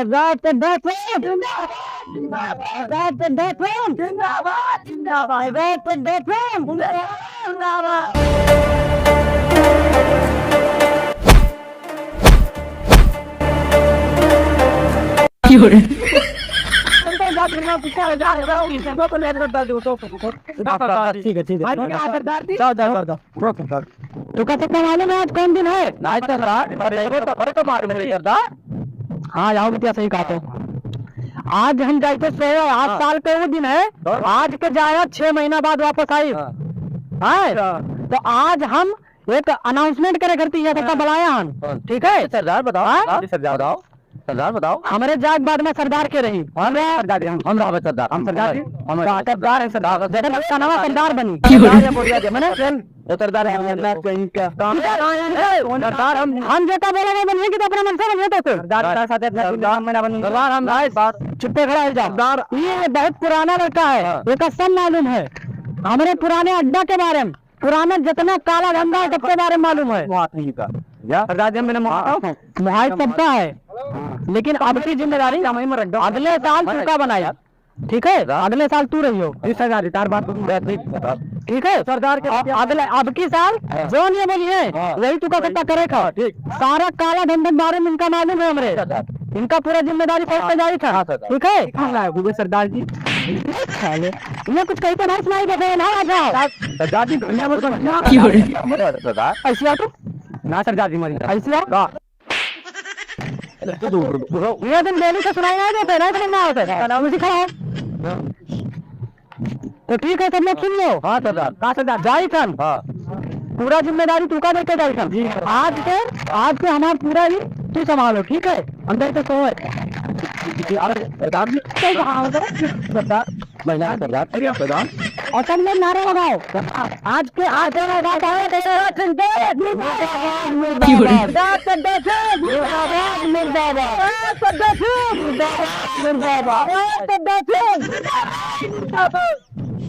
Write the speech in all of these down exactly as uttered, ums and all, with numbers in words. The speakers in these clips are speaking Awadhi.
रात दस जिंदाबाद, जिंदाबाद। रात दस जिंदाबाद, जिंदाबाद। रात दस जिंदाबाद। ठीक है, ठीक है। जाओ, जाओ, जाओ, जाओ। तो का सरदार मालूम है आज कौन दिन है? नहीं सरदार, अरे वो तो, अरे तो मालूम है सरदार। हाँ, जाओ बिटिया, सही कहा तो। आज हम जाइके सोए, आज हाँ। साल के वो दिन है, हाँ। आज के जाए, छह महीना बाद वापस आई। हाँ। है? हाँ। तो आज हम एक announcement करे करती है, सबका हाँ। बुलाया हम। हाँ। ठीक है? सरदार बताओ, हाँ? सरदार, सरदार बताओ। सरदार बताओ। हमरे जाग बाद में सरदार के रही। हम रहा सरदार जी, हम, हम रहा सरदार। हम सरदार जी, हम हाँ, सरदार है सरदार। जगह का नवा सरदार बनी। सरदार है, बोलिया दे, मने? वो सरदार है, हम ना कहीं का। काम ए, सरदार हम हम जेका बोले नहीं बनिए कि तो अपने मन से बनिए तो। सरदार का साथ इतना सरदार, काम में ना बनी। सरदार हम राय बात। चुप्पे खड़ा हो जा। सरदार। ये बहुत पुराना लड़का है, हाँ। ये का सब मालूम है। हमरे पुराने अड्डा के बारे में। पुराना जितना काला धंधा है, सबके बारे में मालूम है। बात नहीं का। या? सरदार जी, मैंने मुहा-, हाँ। मुहाइज सबका है। हाँ। लेकिन अब की जिम्मेदारी हम ही में रख दो। अगले साल हाँ। तू का बनाई। ठीक है? हाँ। अगले साल तू रहियो। जी सरदार जी, तार बात। ठीक है? सरदार के अब अगले, अब की साल हाँ। जौन ये बोली है, हाँ। वही तू का वही। सबका करे खा। हाँ, ठीक। सारा काला धंधा के बारे में इनका मालूम है हमरे। सरदार। इनका पूरा जिम्मेदारी पर हाँ। जाई था। हाँ, सरदार। ठीक है? कहाँ लाए हुए सरदार जी? साले, ये कुछ कहीं तो नहीं सुनाई देते हैं, ना आ जाओ। सरदार जी, धनिया मत करना। क्यों रे? सरदार। ऐसे आ तू? ना सरदार जी, मरी। ऐसे आ? हाँ। ये दिन डेली से सुनाई नहीं देते, नहीं समझ में आवत है। मुझे खड़ा है। तो ठीक है, सब लोग सुन लो। हाँ सरदार। का सरदार? जाई थन। हाँ। पूरा जिम्मेदारी तू का देके जाई थन। जी। आज के, आज के हमार पूरा ही तू संभालो, ठीक है? अंदर से सोए। अरे सरदार जी। तो कहाँ हो गए? सरदार, महिला सरदार, अरे सरदार। और सब लोग नारा लगाओ। आज के, आज के मुर्दाबाद, मुर्दाबाद। मुर्दाबाद, मुर्दाबाद।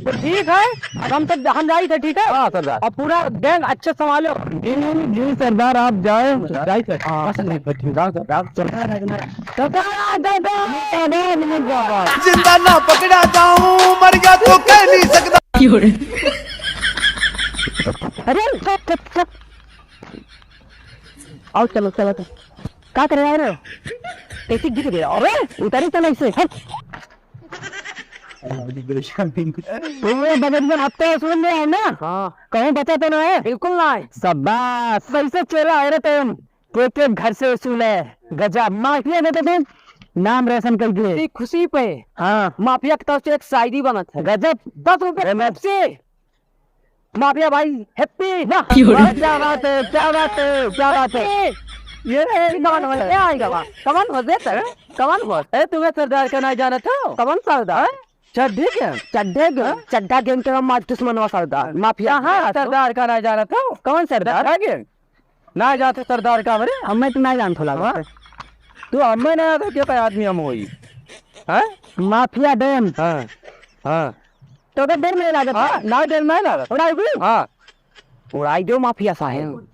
तो ठीक है, अब हम सब, हम जाई थे, ठीक है? हाँ, सरदार। अब पूरा gang अच्छे संभालो। जी, जी, सरदार, आप जाए, जाए थे। हाँ, बस नहीं, बस ठीक है, सरदार। सरदार, सरदार, सरदार, मुर्दाबाद। जिंदा ना पकड़ा जाऊं, मर गया तो कह नहीं सकता। अरे, चुप, चुप, चुप। आओ, चलो, चलो, चलो। का करे जा रहे हो? कैसे गिर गया? अरे, उतारे चलो इसे, हट। तुम्हें बजट में हफ्ते वसूल ले है ना? हाँ। कहूँ बचा तो ना है? बिल्कुल ना है। शाबाश। कैसे चेला है रे तुम? के, के घर से वसूल है। गजब। माफिया ने तो तुम नाम रोशन कर दिए। इसी खुशी पे हाँ। माफिया की तरफ से एक शायरी बनत है। गजब। दस रुपए अरे मैं से माफिया भाई, happy। वाह, क्यों रे? वाह, क्या बात है, क्या बात है, क्या बात है। ये, ये कौन हो? ये आएगा बा। कौन हो? देख, हैं? कौन हो? ए, तुम्हें सरदार का नहीं जानत हो? कौन सरदार? हैं? चड्ढे के? चड्ढे के? हाँ? चड्ढा gang के हम आज दुश्मन हो सरदार, माफिया। कहाँ सरदार का नहीं जानत हो? कौन सरदार? चड्ढा gang? ना जाते सरदार का हमरे? हमें तो ना जानत हो लगा। हाँ? तू हमें ना जाते, क्या आदमी हम होई? हैं? माफिया डैम। हाँ, हाँ। तो के डर नहीं लागत? हाँ, ना डर नहीं लागत। उड़ाई भी? हाँ। उड़ाई दो माफिया साहेब।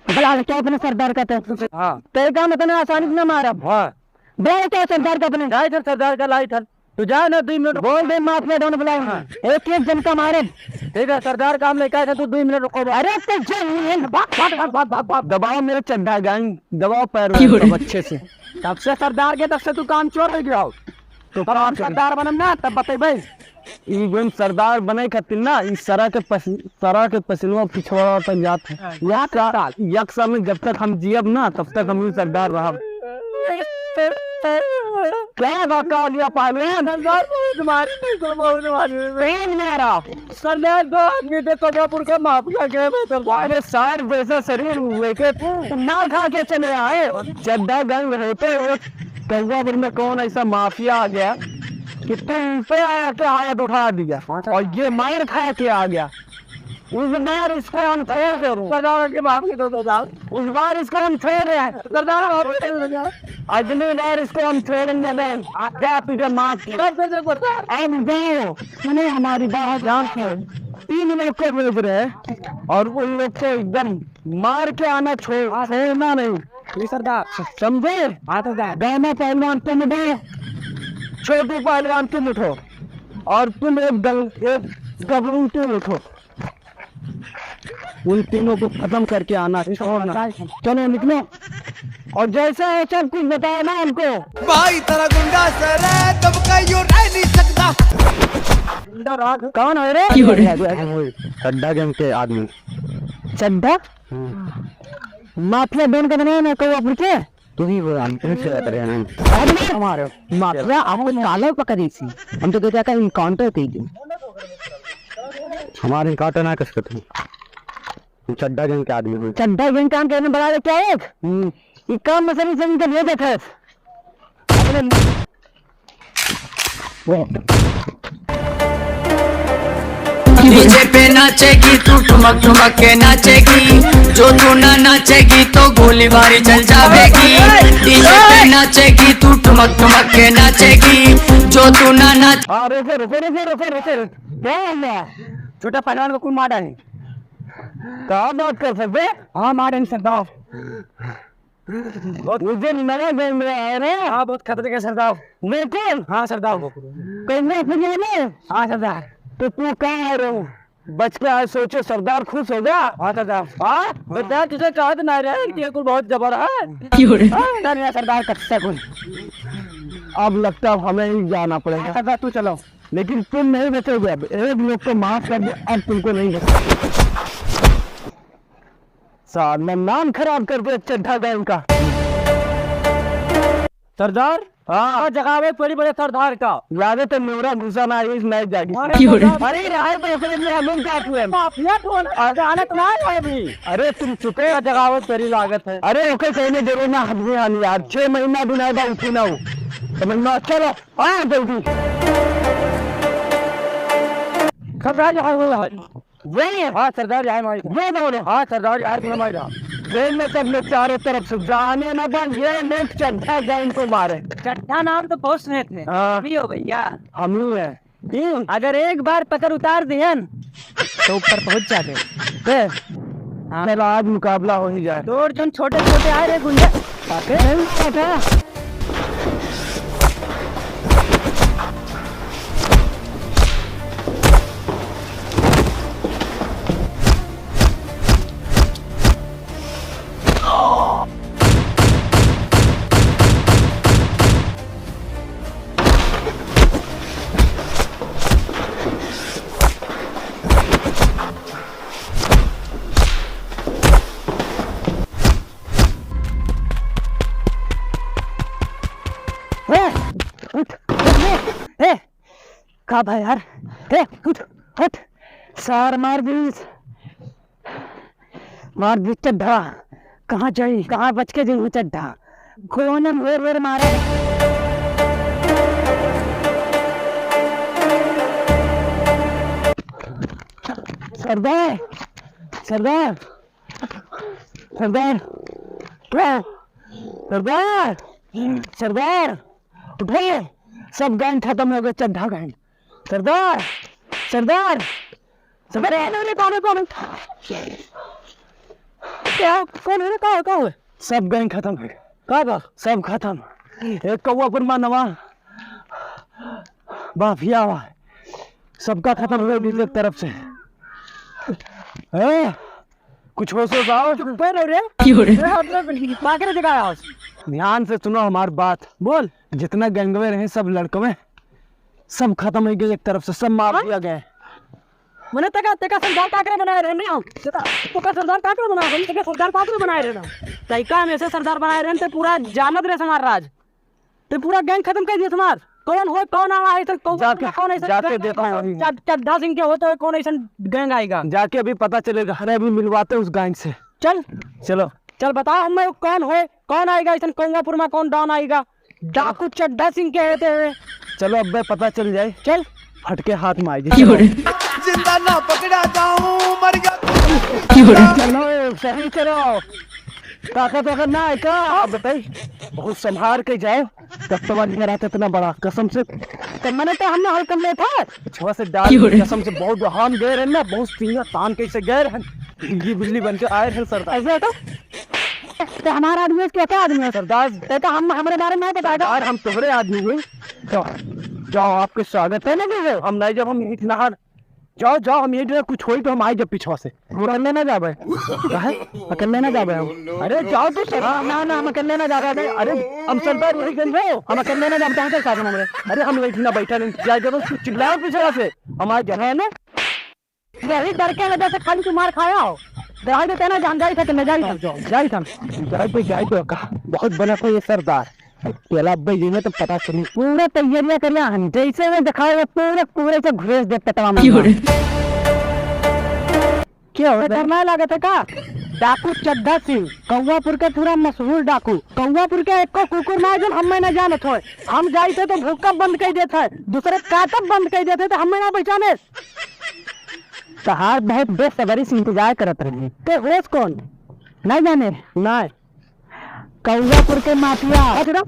भला क्या अपने सरदार का तो? हाँ। तेरे काम इतना आसानी से ना मारा। हाँ। बड़ा क्या सरदार का अपने? जाए थे सरदार का लाई था। तू जा ना, दो मिनट। बोल दे, माफिया डॉन बुलाए। हाँ। एक एक जन का मारे। ठीक है, सरदार काम नहीं कहे थे, तू दो मिनट रुको। अरे तो जा, भाग, भाग, भाग, भाग, भाग, भाग। दबाओ मेरे चड्ढा gang, दबाओ पैर वैर सब अच्छे से। तब से सरदार के, तब से तू काम चोर हो गया हो। तो तब हम काम चोर। सरदार बनम ना, तब बतेबे। ई गुन सरदार बने खातिर ना, ई सरा के पस-, सरा के पसीनवा पिछवाड़ा तक जात है। हाँ, एक साल, एक साल में जब तक हम जियब ना, तब तक हम ही सरदार रहब। क्या बात कह दिया पहलवान? सरदार बहुत मारी, बहुत मारी। प्रेम नारा। सरदार दो आदमी थे, सजापुर के माफिया गए, मैं सरदार। अरे सार वैसा शरीर लेके ना खा के चले आए। चड्ढा gang रहते हुए कौवा भर में कौन ऐसा माफिया आ गया कि तुम पे आया के हाथ उठा दिया और ये मार खा के आ गया। उस बार इसको हम फेर करूँ। सरदार के माफ कर दो, सरदार। उस बार इसको हम फेर रहे हैं। सरदार, माफ कर दो, सरदार। अगली बार इसको हम फेरेंगे नहीं। आ गया तुझे माफ किया। कर दो, सरदार। अब जाओ, मैंने हमारी बात जान के तीन लोग को मिल रहे हैं और उन लोग को एकदम मार के आना छोड़, छोड़ना नहीं। जी सरदार। समझे? हाँ सरदार। गाना पहलवान तुम उठो, छोटू पहलवान तुम उठो, और तुम एक दल, एक गबरू तुम उठो। उन तीनों को खत्म करके आना, छोड़ना। चलो निकलो। और जैसा है सब कुछ बताया ना हमको। भाई तेरा गुंडा सर है, तुमका यो रह नहीं सकता। गुंडा राज। कौन है रे? क्यों रे? चड्ढा गैंग के आदमी। चड्ढा? हम्म। माफिया डॉन का नाम है कौआ पुर के? तू ही बोल, हम तुमसे बात रहे हैं। अरे हमारे माफिया आपको काला पकड़ी थी। हम तो कहते हैं एनकाउंटर कर दो। हमारे एनकाउंटर ना कर सकते। हम चड्ढा गैंग के आदमी हैं। चड्ढा गैंग काम करने बड़ा क्या एक? हम्म। ये काम में सभी सभी के लिए देखे। अपने डीजे पे नाचेगी तू, ठुमक ठुमक के नाचेगी। जो तू ना नाचेगी तो गोली बारी चल जावेगी। डीजे पे नाचेगी तू, ठुमक ठुमक के नाचेगी। जो तू ना नाच हाँ, रुको, रुको, रुको, रुको, रुको। क्या हो गया? छोटा पहलवान को कौन मारा है? कहाँ बात कर सकते? हाँ, मारे सरदार। बहुत उस दिन नया गैंग में आए रे। हाँ, बहुत खतरनाक है सरदार। बिल्कुल। हाँ सरदार। कहीं नहीं फिर नहीं। हाँ सरदार। तो तू कहाँ आ रहे हो? बच के आए, सोचो सरदार खुश हो गया। हाँ सरदार। हाँ? सरदार तुझे कहा तो नहीं रहे कि ये कुल बहुत जबर है। क्यों रे? हाँ, डर गया सरदार कब से कुल। अब लगता है अब हमें ही जाना पड़ेगा। हाँ सरदार, तू चलो। लेकिन तुम नहीं बचोगे, अब एक लोग को माफ कर दो, अब तुमको नहीं बचा। साला नाम खराब कर दे चड्ढा गैंग का। सरदार, हाँ। हाँ, जगावे पड़ी बड़े सरदार का। लागत है मेरा गुस्सा ना आई, नहीं जागी। अरे क्यों रे? सरदार, अरे राय पे अपने में हम लोग क्या हुए? माफिया कौन? अरे, अचानक ना आए अभी। अरे तुम चुप है। जगावे पड़ी लागत है। अरे ओके, कहने जरूर ना आदमी आनी यार, छह महीना भी ना बा उठी ना हो। समझ में? चलो, आ जल्दी। सरदार, यहाँ हुआ है। वे हाँ सरदार, यहाँ मार। वे बोलो। हाँ सरदार, यहाँ तूने मार। वे में सब लोग चारों तरफ से जाने ना बन, ये लोग चड्ढा गैंग को मारे। चड्ढा नाम तो बहुत सुने थे। हाँ। हम ही हो भैया। हम ही हैं। हम्म। अगर एक बार पकड़ उतार दिहन, तो ऊपर पहुंच जाते। बे, हाँ। मेरा आज मुकाबला हो ही जाए। तोर जोन छोटे छोटे आए रे गुंडा। अबे, नहीं पता। ए, उठ, उठ, उठ, ए, का भाई यार? ए, उठ, उठ। सार मार दीस। मार दीस चड्ढा। कहाँ जाई? कहाँ बच के जाई चड्ढा? कौन वेर वेर मारे? सरदार, सरदार, सरदार, सरदार, सरदार, उठे, सब गैंग खत्म हो गए, चड्ढा गैंग। सरदार, सरदार, सरदार, अरे, अरे, कौन है, कौन है? क्या, कौन है रे? का है, का है? सब गैंग खत्म है। का बा? सब खत्म। एक कौआ पुर मा नवा माफिया हुआ है। सबका खत्म हो गया एक तरफ से। ए, कुछ होश होश आओ। चुप रहो रे। क्यों रे? ए, हम लोग बाकरे जगह आओ। ध्यान से सुनो हमार बात। बोल। जितना गैंगवे रहे, सब लड़कवे, सब खत्म हो गए एक तरफ से, सब मार हाँ? दिया गया। मने तेका, तेका सरदार काकरे बनाए रहे ना। तेका, तेका सरदार काकरे बनाए रहे, तेका सरदार काकरे बनाए रहे ना। तैका हमेशा सरदार बनाए रहे, ते पूरा जानत रहे हमार राज। ते पूरा गैंग खत्म कर दिया हमार। कौन होए, कौन आवा है, ऐसा कौन, जाके, कौन ऐसा जाके गैंग देखा आएगा? है। चड-, चड्ढा सिंह के होते हुए कौन ऐसा गैंग आएगा? जाके अभी पता चलेगा। अरे अभी मिलवाते हैं उस गैंग से। चल। चलो। चल बताओ हमें कौन होए, कौन आएगा ऐसा कौआपुर में, कौन डॉन आएगा? डाकू चड्ढा सिंह के होते हुए। चलो अब्बे पता चल जाए। चल। फटके हाथ में आएगी। क्यों रे? जिंदा ना पकड़ा जाऊं, मर गया। क्यों रे? चलो, सही करो। ताकत वाकत ना है का? आप बताई। बहुत संभाल के जाओ। कब तो बन गया रहता इतना बड़ा, कसम से। तो मैंने तो हमने हल्का में था। पिछवा से डाल क्यों रे? कसम से बहुत हम गए रहे ना, बहुत सीना तान के से गए रहे। बिल्ली बिल्ली बन के आए रहे सरदार। ऐसा तो ते हमारा आदमी है कि क्या आदमी है? सरदार, ते तो हम, हमरे बारे में नहीं बताएगा। यार, हम तोहरे आदमी हुई। जाओ, जाओ, आपके स्वागत है ना, हम नहीं, जब हम ईंट नहर जाओ, जाओ, हम यही डरे कुछ होई तो हम आई जब पीछवा से। हम अकेले ना जाबे। काहे? अकेले ना जाबे हम। अरे जाओ तो सर। हाँ, ना, ना, हम अकेले ना जाबे। अरे, हम सरदार वही गन रहे हो। हम अकेले ना जाबे, कहाँ के साथ में हमरे? अरे हम वही ना बैठा नहीं, जाए जब कुछ चिल्लाओ पीछवा से। हम आ जाए ना। यही डर के वजह से खाली तू मार खाया हो। दवाई देते ना, जान जाई था कि मैं जाई था। जाओ, जाओ, जाई था। जाई तो, जाई तो का? बहुत बड़ा कोई सरदार। पेला अब्बे जी में तो पता चली। पूरा तैयारियां करिया हम, जैसे में दिखावे पूरे, पूरे से घुरेस दे पेटवा में। क्यों रे? क्या हो? डर ना लागत है का? डाकू चड्ढा सिंह, कौआपुर के पूरा मशहूर डाकू। कौआपुर के एको कुकुर ना जन हमें ना जानत होए। हम जाई थे तो भूकब बंद कर देत है, दूसरे काटब बंद कर देत है, तो हमें ना पहचाने। तहार बहुत बेसब्री से इंतजार करत रहे। ते होस कौन? नहीं जाने। नहीं। कौआपुर के माफिया। हाँ, सुनो।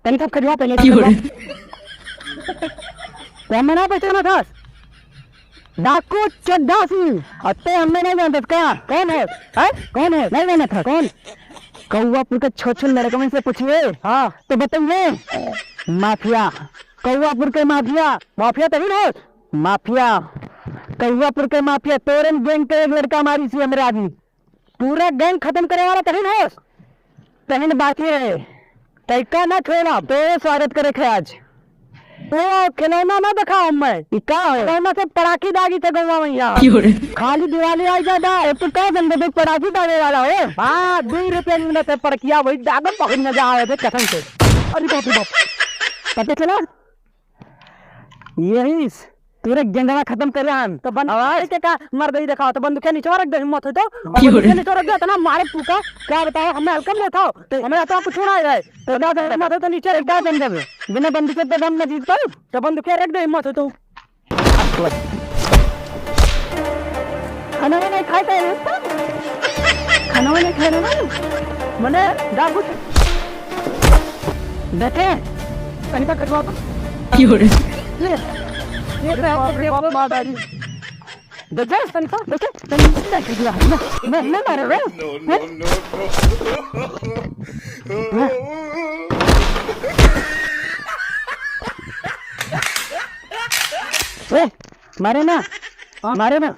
तनी सब खजुआ पहले, क्यों खजुआ। रे? तो हमें ना पहचाना था। डाकू चड्ढा सिंह। अत्ते हमें नहीं जानत का? कौन है? हैं? कौन है? नहीं जानत था। कौन? कौआपुर के छोछो लड़कवन से पूछिए। हाँ। तो बताइए। माफिया। कौआपुर के माफिया। माफिया तभी ना। माफिया। कौआपुर के माफिया। तोरन गैंग के एक लड़का मारी सी हमरे आदमी। पूरा गैंग खत्म करे वाला तहिन होस, तहिन बाकी रहे। तैका ना छोड़ा, तो स्वागत करे खे आज। ओ, खिलौना ना दिखाओ मैं। ई का हो? खिलौना से पड़ाकी दागी थे गौवा में यहाँ। क्यों रे? खाली दिवाली आई जाता है, तो का जन देख पड़ाकी दागे वाला हो? हाँ, दो रुपये में ते पड़किया वही दागत बहुत मजा आवे थे कसम से। अरे बाप रे बाप। पता चला? यही स-, तोरे गेंदवा खत्म करे हम। तो बंद आवाज। के का मर गई देखाओ, तो बंदूक के नीचे रख दे, हिम्मत हो तो। क्यों रे? बंदूक के नीचे रख दे, इतना मारे फूका, क्या बताओ, हमें हल्का में लेता हो। तो हमें इतना कुछ ना है। तो ना, ना, ना, तो नीचे रख दे। बिना बंदूक के तो हम ना जीत पाए। तो बंदूक के रख दे, हिम्मत हो तो। खाना वाना खाए थे ना? खाना वाना खाए ना? मने डाकू थे। देखे? कहीं का खजवा। क्यों रे? ये, ये बाप रे बाप, मार डाली। देखे? कहीं का, देखे? कहीं का खजवा। मैं, मैं, मैं मारे रे। No, no, हैं? No, no। हैं? ए, मारे ना, हाँ। मारे ना,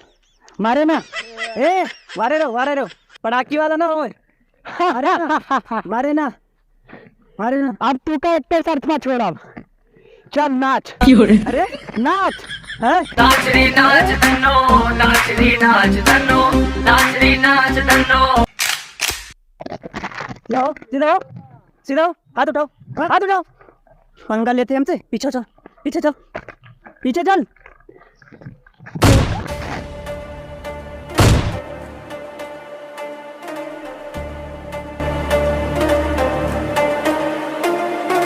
मारे ना। ए, मारे रहो, मारे रहो। पड़ाकी वाला ना होए। अरे, मारे ना, मारे ना। अब तू का एक शर्त में छोड़ब। चल नाच। क्यों रे? अरे, नाच। हैं? नाच रे नाच धन्नो, नाच रे नाच धन्नो, नाच रे नाच धन्नो। जाओ, सीधा आओ, सीधा आओ, हाथ उठाओ, हाथ उठाओ। पंगा लेते हमसे, पीछे चल, पीछे चल, पीछे चल।